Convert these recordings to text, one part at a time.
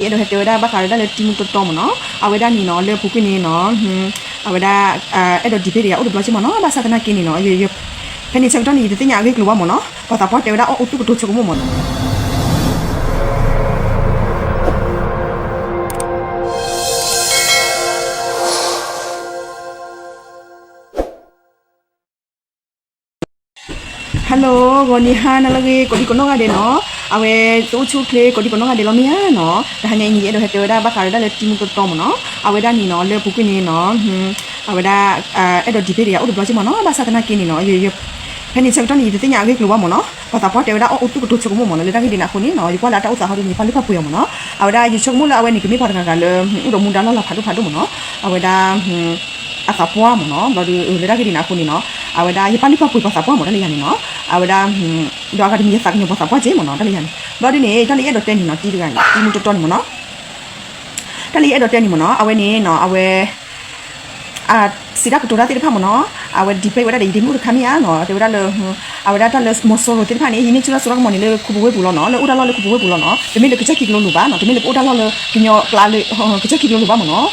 ယအဲၣ်ဒိးဟဲတဲဝဲဒၣ်ဘၣ်ဃးဝဲဒၣ်လၢတံၤမူတီတီမ့ၢ်နီၤ, အဝဲဒၣ်န့ၣ်နီၤ လၢပူၤကွံာ်န့ၣ်နီၤ, အဝဲဒၣ် အဲၣ်ဒိးဒံးဖဲတဂၤအိၣ်တဘျီက့မ့ၢ်နီၤ, ဘၣ်ဆၣ်သနာ်က့န့ၣ်နီၤ, ဖဲန့ၣ်ဆၢကတီၢ်န့ၣ် ယတသ့ၣ်ညါအဂ့ၢ်ကျိၤဘၣ်မ့ၢ်နီၤ, ပှၤသးပှၢ်တဲဝဲဒၣ်အီၣ်အိၣ်သူၣ်ကတိၤဆိကမိၣ်မ့ၢ်နီၤ. Hello, ဂီၤနံၤဟါနၤလၢအဂ့ၤ ကိးဒံကိးနီၢ်ဂၤဒဲးနီၤ, အဝဲ တအိၣ်ဆူၣ်အိၣ်ချ့ ကိးဒံကိးနီၢ်ဂၤဒဲးလီၤမ့ၢ်ဧါနီၤ, တဟါညါအံၤန့ၣ် ယအဲၣ်ဒိးဟဲတဲဝဲဒၣ်ဘၣ်ဃးဝဲဒၣ်လၢတံၤမူတီတီမ့ၢ်နီၤ, အဝဲဒၣ်န့ၣ်နီၤ လၢပူၤကွံာ်န့ၣ်နီၤ, အဝဲဒၣ် အဲၣ်ဒိးဒံးဖဲတဂၤအိၣ်တဘျီက့မ့ၢ်နီၤ, ဘၣ်ဆၣ်သနာ်က့န့ၣ်နီၤ, ဖဲန့ၣ်ဆၢကတီၢ်န့ၣ် ယတသ့ၣ်ညါအဂ့ၢ်ကျိၤဘၣ်မ့ၢ်နီၤ, ပှၤသးပှၢ်တဲဝဲဒၣ်အီၣ်အိၣ်သူၣ်ကတိၤဆိကမိၣ်မ့ၢ်နီၤ, လၢတၢ်ဂ့ၢ်ဒ်န့ၣ်အဃိန့ၣ်နီၤ, ယကွၢ်လၢအတၢ်အိၣ်သးဟီဒ်န့ၣ် ယပာ်လုၢ်ပာ်ပှ့ၤအီၤမ့ၢ်နီၤ, အဝဲဒၣ်ယဆိကမိၣ်လၢအဝဲန့ၣ် ကမ့ၢ်ပှၤတဂၤဂၤလၢ အိၣ်ဒီးမူဒါလီၢ်လၤဖးဒိၣ်ဖးဒိၣ်မ့ၢ်နီၤ, အဝဲဒၣ် အသးပှၢ်မ့ၢ်နီၤ, ဘျီဒီး လၢတၢ်ဂ့ၢ်ဒ်န့ၣ်အဃိန့ၣ်နီၤ, အဝဲဒၣ်ယပာ်လုၢ်ပာ်ပှ့ၤပှၤသးပှၢ်မ့ၢ်နီၤ တၢ်လၢယၤန့ၣ်နီၤ, အဝဲဒၣ် ဒီးအဂၤတမံၤယသးကညီၤပှၤသးပှၢ်က့မ့ၢ်နီၤ တၢ်လၢယၤန့ၣ်, ဘျီဒ်န့ၣ် တၢ်လၢယအဲၣ်ဒိးတဲန့ၣ်နီၤ တံၤတဂၤအံၤ တံၤမူတီတီန့ၣ်မ့ၢ်နီၤ, တၢ်လၢယအဲၣ်ဒိးတဲန့ၣ်မ့ၢ်နီၤ အဝဲန့ၣ်နီၤ အဝဲ စံးတၢ်ကတိၤတၢ်သ့ၣ်တဖၣ်မ့ၢ်နီၤ, အဝဲဒံးဖဲဝဲဒၣ်ဒီးယဒ့မုၣ်တခါမ့ၢ်ဧါနီၤ, တဲဝဲဒၣ်လၢ အဝဲဒၣ်တၢ်လၢမီၤစိရိၤသ့ၣ်တဖၣ်န့ၣ် ဟံးန့ၢ်ဆူၣ်ထီၣ်စိးထီၣ်ကမီၤန့ၣ်လၢခူပူၤဝ့ၢ်ပူၤလီၤနီၤ, လၢအိၣ်တၢ်လီၢ်လၢခူပူၤဝ့ၢ်ပူၤလီၤနီၤ, တမ့ၢ်လၢကစၢၢ်ခံကလိလိၤဘၣ်နီၤ, တမ့ၢ်လၢကအိၣ်တၢ်လီၢ်လၢကညီကျါလၢ ကစၢၢ်ခံကလိလိၤဘၣ်မ့ၢ်နီၤ,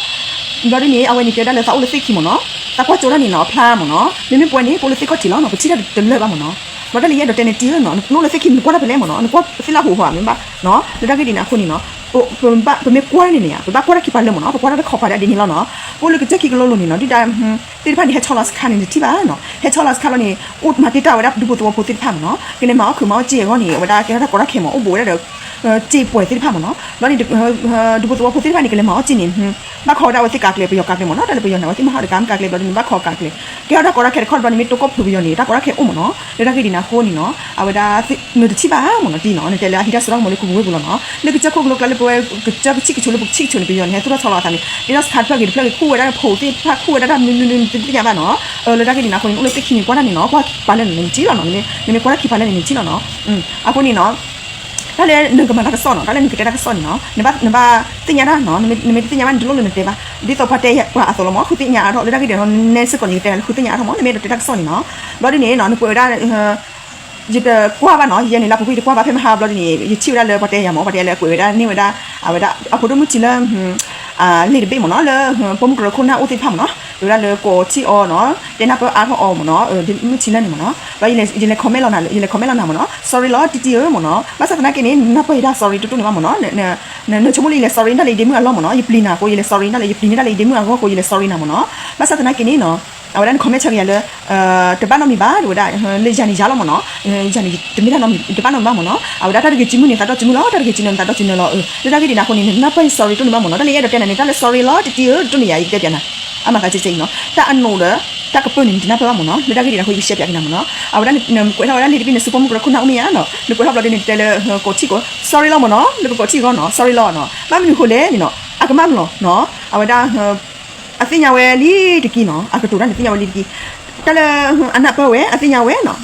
ဘျီဒ်န့ၣ် အဝဲန့ၣ်တဲဝဲဒၣ်လၢသးအိၣ်လၢသ့ၣ်ခံမ့ၢ်နီၤ, သးကွၢ်ကၠိဒၣ်န့ၣ်နီၤ အဖျါမ့ၢ်နီၤ, မ့မ့ၢ်ပဝဲန့ၣ် ပအိၣ်လၢသ့ၣ်ခီၣ်ထံးလီၤနီၤ, ပထံၣ်တၢ်တလၢာ်ဘၣ်မ့ၢ်နီၤ, ဘျီတၢ်လၢယအဲၣ်ဒိးတဲန့ၣ်တံၤဧၢနီၤ, နအိၣ်လၢသ့ၣ်ခံန့ၣ် နကွၢ်တၢ်ဖဲလဲၣ်မ့ၢ်နီၤ, နကွၢ်သ့ၣ်လၢဟူးဟီၣ်မ့ၢ်ဘၣ်နီၤ, လၢတၢ်ဂ့ၢ်ဒ်န့ၣ်အဃိန့ၣ်နီၤ ပမ့ၢ်ကွၢ်တၢ်န့ၣ်န့ၣ် ပဘၣ်ကွၢ်တၢ်ခံပၤလၢမ့ၢ်နီၤ, ပကွၢ်တၢ်တခီပၤဒ်န့ၣ်လီၤနီၤ, ပအိၣ်လၢကစၢၢ်ခံကလိလိၤန့ၣ်နီၤ, ဒုၣ်ဒါ သ့ၣ်တဖၣ်န့ၣ် ဟဲဆီလီၤစခါန့ၣ် နထံၣ်ဘၣ်နီၤ, ဟဲဆီလီၤစခါလီၤန့ၣ် အိၣ်မၤတ့ၢ်တၢ်ဝဲဒၣ်ဒူဖိသဝီဖိသ့ၣ်တဖၣ်မ့ၢ်နီၤ, ကလဲၤမၤအီၣ်ခုးမၤအီၣ်စ့အဂီၢ်န့ၣ် အဝဲဒၣ်ကဲထီၣ်တၢ်ကီတၢ်ခဲမ့ၢ် အိၣ်ဘူးဝဲဒၣ်ဒီး စ့ပှဲၤသ့ၣ်တဖၣ်မ့ၢ်နီၤ, ဘျီန့ၣ် ဒူဖိသဝီဖိသ့ၣ်တဖၣ်န့ၣ် ကလဲၤမၤအီၣ်စ့န့ၣ် ဘၣ်ခိးဝဲဒၣ်အဝဲသ့ၣ်ကးကျဲ ပယီၤကးကျဲမ့ၢ်နီၤ, တၢ်လၢပယီၤန့ၣ် အဝဲသ့ၣ်မၤဟးဒီးကးမုၢ်ကးကျဲဘျီဒ်န့ၣ် ဘၣ်ခိးကးကျဲ, ကဲထီၣ်တၢ်ကီတၢ်ခဲတခီဘျီန့ၣ် မ့ၢ်တိၢ်ကီၢ်ဖုးပယီၤန့ၣ် တၢ်ကီတၢ်ခဲအိၣ်မ့ၢ်နီၤ, လၢတၢ်ဂ့ၢ်ဒ်န့ၣ်အဃိန့ၣ်နီၤ, အဝဲဒၣ် နတထံၣ်ဘၣ်မ့ၢ်နီၤ တံၤနီၤ, နတဲလၢအဟံးတၢ်စိတၢ်ကမီၤလၢခူပူၤဝ့ၢ်ပူၤလီၤနီၤ, လၢကစၢၢ်ခိၣ်ကလိကျါလၢပဝဲ ကစၢၢ်ပဆံၣ်ကဆိးလၢပဆံၣ်ကဆိးန့ၣ် ပယီၤန့ၣ် ဟဲသူၣ်ထီၣ်ဆီလီၤအသးန့ၣ် တ့ထီၣ်စခါတဖျၢၣ်ဂ့ၤတဖျၢၣ်ဂ့ၤ ခူၣ်ဝဲဒၣ်ဖိသ့ၣ်တဖၣ် ခူၣ်ဝဲဒၣ်တၢ်မနုၤမနုၤ နတသ့ၣ်ညါဘၣ်နီၤ, လၢတၢ်ဂ့ၢ်ဒ်န့ၣ်အဃိန့ၣ် နအိၣ်လၢသ့ၣ်ခံန့ၣ် ကွၢ်တၢ်န့ၣ်နီၤ, ကွၢ်ခံပၤလၢန့ၣ် နထံၣ်လီၤနီၤ, နမ့ၢ်ကွၢ်တၢ်ခံပၤလၢန့ၣ် နထံၣ်လီၤနီၤ, အဃိန့ၣ်နီၤ တၢ်လၢနကမၤတၢ်ကစီၣ်နီၤ, တၢ်လၢနကတဲတၢ်ကစီၣ်န့ၣ်နီၤ, နဘၣ်သ့ၣ်ညါတၢ်နီၤ, နမ့ၢ်တသ့ၣ်ညါဘၣ်န့ၣ် တလိၣ်လၢနတဲဘၣ်, ဒ်သိးပှၤတဲပှၤအသိးလီၤမ့ၢ် ဃုသ့ၣ်ညါအါထီၣ် လၢတၢ်ဂ့ၢ်ဒ်န့ၣ် နဲစ့ၢ်ကီးန့ၣ် ယကတဲနၤလၢဃုသ့ၣ်ညါအါထီၣ်မ့ၢ် နမ့ၢ်အဲၣ်ဒိးတဲတၢ်ကစီၣ်န့ၣ်နီၤ, ဘျီဒ်န့ၣ်နီၤ နကွဲးဝဲဒၣ် ယတကွၢ်ဘၣ်နီၤ, ယဲန့ၣ်လၢပူၤကွံာ်တကွၢ်ဘၣ်ဖဲမဟါဘျီဒ်န့ၣ် ယထံၣ်ဝဲဒၣ်လၢပှၤတဲယၤမ့ၢ် ပှၤတဲလၢကွဲးဝဲဒၣ်န့ၢ်ဝဲဒၣ် အဝဲဒၣ် အဖိဒိၣ်မုၣ်ထံလၢ လ့ၣ်တဘ့ၣ်မ့ၢ်နီၤ, လၢ ပိာ်မုၣ်ကရၢခိၣ်နၢ်အိၣ်သ့ၣ်တဖၣ်မ့ၢ်နီၤ, ဝဲဒၣ်လၢကိးထံၣ်အီၤနီၤ, တဲနၢ်ပၢၢ်အါထီၣ်အီၤမ့ၢ်နီၤ, မုၣ်ထံလၢန့ၣ်မ့ၢ်နီၤ, ဘျီယလဲၤ comment လီၤနၤလၢ ယလဲၤ comment လီၤနၤမ့ၢ်နီၤ, sorry လီၤ တံၤတံၤဧၢမ့ၢ်နီၤ, ဘၣ်ဆၣ်သနာ်က့န့ၣ် နနၢ်ပၢၢ်ယတၢ် sorry တိၢ်တိၢ်န့ၣ်ဘၣ်မ့ၢ်နီၤ, နဆိကမိၣ်လၢယလဲၤ sorry နတၢ်လၢယဒ့မုၣ်အလီၢ်မ့ၢ်နီၤ, ယပျံၤနၤအဃိ ယလဲၤ sorry နတၢ်လၢ ယပျံၤန့ၢ်တၢ်လၢယဒ့မုၣ်အဂီၢ်အဃိ ယလဲၤ sorry နၤမ့ၢ်နီၤ, ဘၣ်ဆၣ်သနာ်က့န့ၣ်နီၤ အဝဲဒၣ်န comment ဆၢက့ၤယၤလၢ တဘၣ်နီတမံၤဘၣ် တဲဝဲဒၣ် လၢယၤန့ၣ်ယၤလီၤမ့ၢ်နီၤ, ယၤန့ၣ် တမ့ၢ်တၢ်နီတမံၤ တဘၣ်နီတမံၤဘၣ်မ့ၢ်နီၤ, အဝဲဒၣ်တၢ်တဂ့ၤစုမုၢ်န့ၣ် သးဒီၣ်စုမုၢ်လီၤ, တၢ်တဂ့ၤစုနၢၤန့ၣ် သးဒီၣ်စုနၢၤလီၤ, လၢတၢ်ဂ့ၢ်ဒ်န့ၣ်အဃိန့ၣ် နနၢ်ပၢၢ်ယ sorry တိၢ်န့ၣ်ဘၣ်မ့ၢ်နီၤ, တၢ်လၢယအဲၣ်ဒိးတဲနၤန့ၣ် တၢ်လၢ sorry လီၤ တံၤတံၤဧၢ တိၢ်န့ၣ်ယၤ ယကတဲပျးနၤ, အမၤသးကဲကဲအံၤနီၤ, တၢ်အနိးဒီး တၢ်ကပၢၢ်န့ၣ် နတနၢ်ပၢၢ်ဘၣ်မ့ၢ်နီၤ, လၢတၢ်ဂ့ၢ်ဒ်န့ၣ်အဃိ ယကရှဲပျးက့ၤနၤမ့ၢ်နီၤ, အဝဲဒၣ် နကွဲးထီၣ်ဝဲဒၣ်လ့ၣ်တဘ့ၣ်န့ၣ် စူးပိာ်မုၣ်ကရၢခိၣ်နၢ်အိၣ်မ့ၢ်ဧါနီၤ, နကွဲးထီၣ်ဘျီဒ်န့ၣ် နတဲလၢ ကိးထံၣ်ကိး sorry လီၤမ့ၢ်နီၤ, လၢပကိးထံၣ်အဂီၢ်နီၤ sorry လီၤနီၤ, ဘၣ်မနုၤအဃိလဲၣ်န့ၣ်နီၤ, အကမၣ်မ့ၢ်လီၤနီၤ, အဝဲဒၣ် အသ့ၣ်ညါဝဲလံတက့ၢ်နီၤ, အကတိၤတၢ်န့ၣ်သ့ၣ်ညါဝဲလံတက့ၢ်, တၢ်လၢ အနၢ်ပၢၢ်ဝဲ အသ့ၣ်ညါဝဲနီၤ,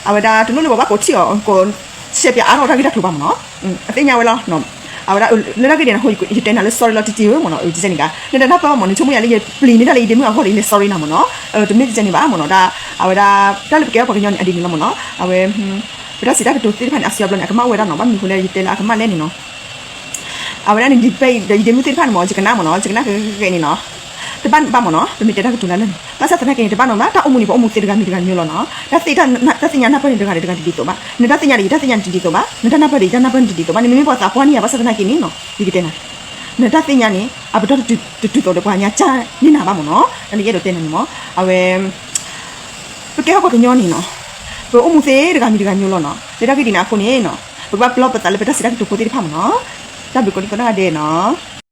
အဝဲဒၣ်တလိၣ်လၢပဘၣ်ကိးထံၣ်အီၤ ကိးရှဲပျးအါထီၣ်တၢ်ဂ့ၢ်တၢ်ကျိၤဘၣ်မ့ၢ်နီၤ, အသ့ၣ်ညါဝဲလီၤ, အဝဲဒၣ် လၢတၢ်ဂ့ၢ်ဒ်န့ၣ်အဃိ ယတဲနၤလၢ sorry လီၤ တံၤတံၤဧၢမ့ၢ်နီၤ, ကဲန့ၣ်ကါ နတနၢ်ပၢၢ်ဘၣ်မ့ၢ် နဆိကမိၣ်ယၤလၢယပျံၤန့ၢ်တၢ်လၢယဒ့မုၣ်အဂီၢ်ဒီး ယလဲၤ sorry နၤမ့ၢ်နီၤ, တမ့ၢ်ကဲန့ၣ်ဘၣ်မ့ၢ်နီၤ, အဝဲဒၣ် တၢ်လၢပကဲထီၣ်ပှၤကညီန့ၣ် အဒ်န့ၣ်လီၤမ့ၢ်နီၤ, အဝဲ ပတၢ်စံးတၢ်ကတိၤသ့ၣ်တဖၣ်န့ၣ် အစံးအီၤဘျီန့ၣ် အကမၣ်အိၣ်ဝဲဒၣ်နီၤ, ဘၣ်မနုၤအဃိလဲၣ် ယတဲလၢအကမၣ်လဲၣ်န့ၣ်နီၤ အဝဲဒၣ်န့ၣ် debate ဒီးယဒ့မုၣ်သ့ၣ်တဖၣ်န့ၣ်မ့ၢ် ယကနၣ်မ့ၢ်နီၤ, ယကနၣ်ဃဲဃဲဃဲန့ၣ်နီၤ, တဘၣ်ဘၣ်မ့ၢ်နီၤ, ပမ့ၢ်တဲတၢ်ကတိၤလၢလၢ်န့ၣ် ဘၣ်ဆၣ်သနာ်က့န့ၣ် တဘၣ်နီၤဘၣ်, တၢ်အိၣ်မူန့ၣ် ပအိၣ်မူသ့တဂၤမံၤတဂၤမံၤလီၤနီၤ, တၢ်သ့ၣ်ညါ တၢ်သ့ၣ်ညါနၢ်ပၢၢ်န့ၣ်တဂၤန့ၣ်တဂၤတဒ်သိးဘၣ်, နတၢ်သ့ၣ်ညါဒီး ယတၢ်သ့ၣ်ညါန့ၣ်တဒ်သိးဘၣ်, နတၢ်နၢ်ပၢၢ်ဒီး ယတၢ်နၢ်ပၢၢ်န့ၣ်တဒ်သိးဘၣ်, နမ့မ့ၢ်ပှၤသးပှၢ်န့ၣ်ယါ ဘၣ်ဆၣ်သနာ်က့န့ၣ်နီၤ, ယကတဲနၤ နတၢ်သ့ၣ်ညါန့ၣ် အပတီၢ်တတုၤသိးဒီးပှၤညါကၢ်န့ၢ်နၤဘၣ်မ့ၢ်နီၤ, တၢ်လၢယအဲၣ်ဒိးတဲနၤန့ၣ်မ့ၢ် အဝဲ ပကဲထီၣ်ပှၤကညီန့ၣ်နီၤ, ပအိၣ်မူသ့တဂၤမံၤတဂၤမံၤလီၤနီၤ, လၢတၢ်ဂ့ၢ်ဒ်န့ၣ်အဃိန့ၣ်နီၤ, ပကဘၣ်ပလီၢ်ပသးလၢပတၢ်စံးတၢ်ကတိၤဖိသ့ၣ်တဖၣ်မ့ၢ်နီၤ, တၢ်ဘျုးကိးဒံကိးနီၢ်ဂၤဒဲးနီၤ.